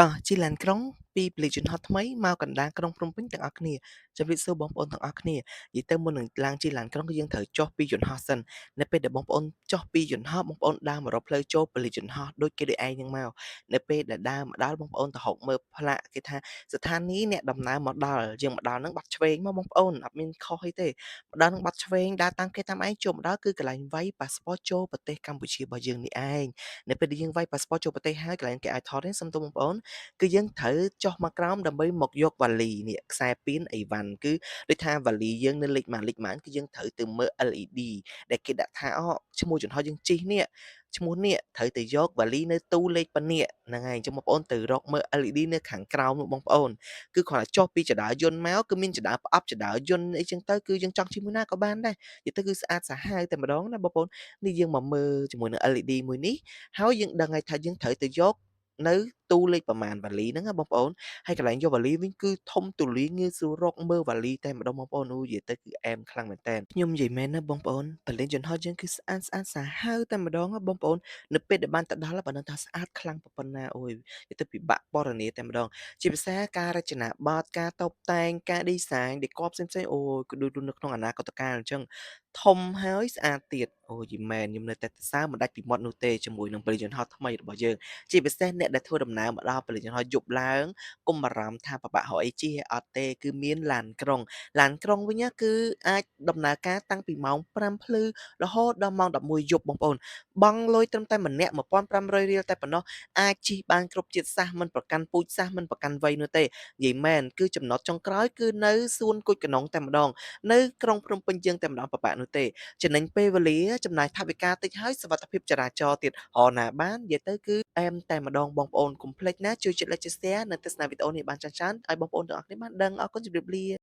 តោះជិះឡានក្រុងពីព្រលានយន្តហោះថ្មីមកកណ្ដាលក្រុងភ្នំពេញទាំងអស់គ្នាជម្រាបសួរបងប្អូនទាំងអស់គ្នានិយាយទៅមុននឹងឡើងជិះឡានក្រុងគឺយើងត្រូវចុះពីយន្តហោះសិននៅពេលដែលបងប្អូនចុះពីយន្តហោះបងប្អូនដើរមករកផ្លូវចូលព្រលានយន្តហោះដូចគេដូចឯងហ្នឹងមកនៅពេលដែលដើរមកដល់បងប្អូនទៅរកមើលផ្លាកគេថាស្ថានីយ៍អ្នកដំណើរមកដល់យើងមកដល់ហ្នឹងបាត់ឆ្វេងមកបងប្អូនអត់មានខុសអីទេមកដល់ហ្នឹងបាត់ឆ្វេងដើរតាមគេតាមឯងចូលមកដល់គឺកន្លែងវាយប៉ាសពតចូលប្រទេសកម្ពុជារបស់យើងនេះឯងនៅពេលដែលយើងវាយប៉ាសពតចូលប្រទេសហើយកន្លែងគេឲ្យថតនេះសុំទោសបងប្អូន គឺយើងត្រូវចុះមកក្រោមដើម្បីមកយកវ៉ាលីនេះខ្សែពៀនអីវ៉ាន់គឺដូចថាវ៉ាលីយើងនៅលេខម៉ានលេខម៉ានគឺយើងត្រូវទៅមើល LED ដែលគេដាក់ថាអូឈ្មោះយន្តហោះយើងជិះនេះឈ្មោះនេះត្រូវទៅយកវ៉ាលីនៅទូលេខប៉ុណ្នេះហ្នឹងហើយអញ្ចឹងបងប្អូនទៅរកមើល LED នៅខាងក្រោមនោះបងប្អូនគឺគ្រាន់តែចុះពីជណ្ដើរយន្តមកគឺមានជណ្ដើរផ្អប់ជណ្ដើរយន្តអីចឹងទៅគឺយើងចង់ជិះមួយណាក៏បានដែរនិយាយទៅគឺស្អាតសាហាវតែម្ដងណាបងប្អូននេះយើងមកមើលជាមួយនឹង LED មួយនេះហើយយើងដឹងហើយថាយើងត្រូវទៅយកនៅទូលេខប្រមាណវ៉ាលីហ្នឹងណាបងប្អូនហើយកន្លែងយកវ៉ាលីវិញគឺធំទូលាយងាយស្រួលរកមើលវ៉ាលីតែម្ដងបងប្អូនអូនិយាយទៅគឺអែមខ្លាំងមែនតើខ្ញុំនិយាយមែនណាបងប្អូនព្រលានយន្តហោះយើងគឺស្អាតស្អាតសាហាវតែម្ដងណាបងប្អូននៅពេលដែលបានទៅដល់បើនឹងថាស្អាតខ្លាំងប៉ុណ្ណាអូយនិយាយទៅពិបាកពណ៌នាតែម្ដងជាពិសេសការរចនាបថការតុបតែងការ design ដេកផ្សេងៗអូយគឺដូចនៅក្នុងអនាគតកាលអញ្ចឹងធំហើយស្អាតទៀតអូយយីមែនខ្ញុំនៅតែសរសើរមិនដាច់ពីមាត់នោះទេជាមួយនឹងព្រលានយន្តហោះថ្មីរបស់យើង ជាពិសេសអ្នកដែលធ្វើដំណើរមកដល់ព្រលានយន្តហោះយប់ឡើងកុំបារម្ភថាពិបាករកអីជិះអត់ទេគឺមានឡានក្រុងឡានក្រុងវិញណាគឺអាចដំណើរការតាំងពីម៉ោង5ភ្លឺរហូតដល់ម៉ោង11យប់បងប្អូនបង់លុយត្រឹមតែម្នាក់1500រៀលតែប៉ុណ្ណោះអាចជិះបានគ្រប់ជាតិសាសន៍មិនប្រកាន់ពូជសាសន៍មិនប្រកាន់វ័យនោះទេនិយាយមែនគឺចំណតចុងក្រោយគឺនៅសួនគុជកណុងតែម្ដងនៅក្រុងភ្នំពេញយើងតែម្ដងពិបាកនោះទេចំណេញពេលវេលាចំណាយថវិកាតិចហើយសុវត្ថិភាពចរាចរណ៍ទៀតរណាបាននិយាយទៅគឺអែមតែម្ដងបងប្អូនកុំភ្លេចណាជួយចុច like ចុច share និងទស្សនាវីដេអូនេះបានច្រើនៗឲ្យបងប្អូនទាំងអស់គ្នាបានដឹងអរគុណជម្រាបលា។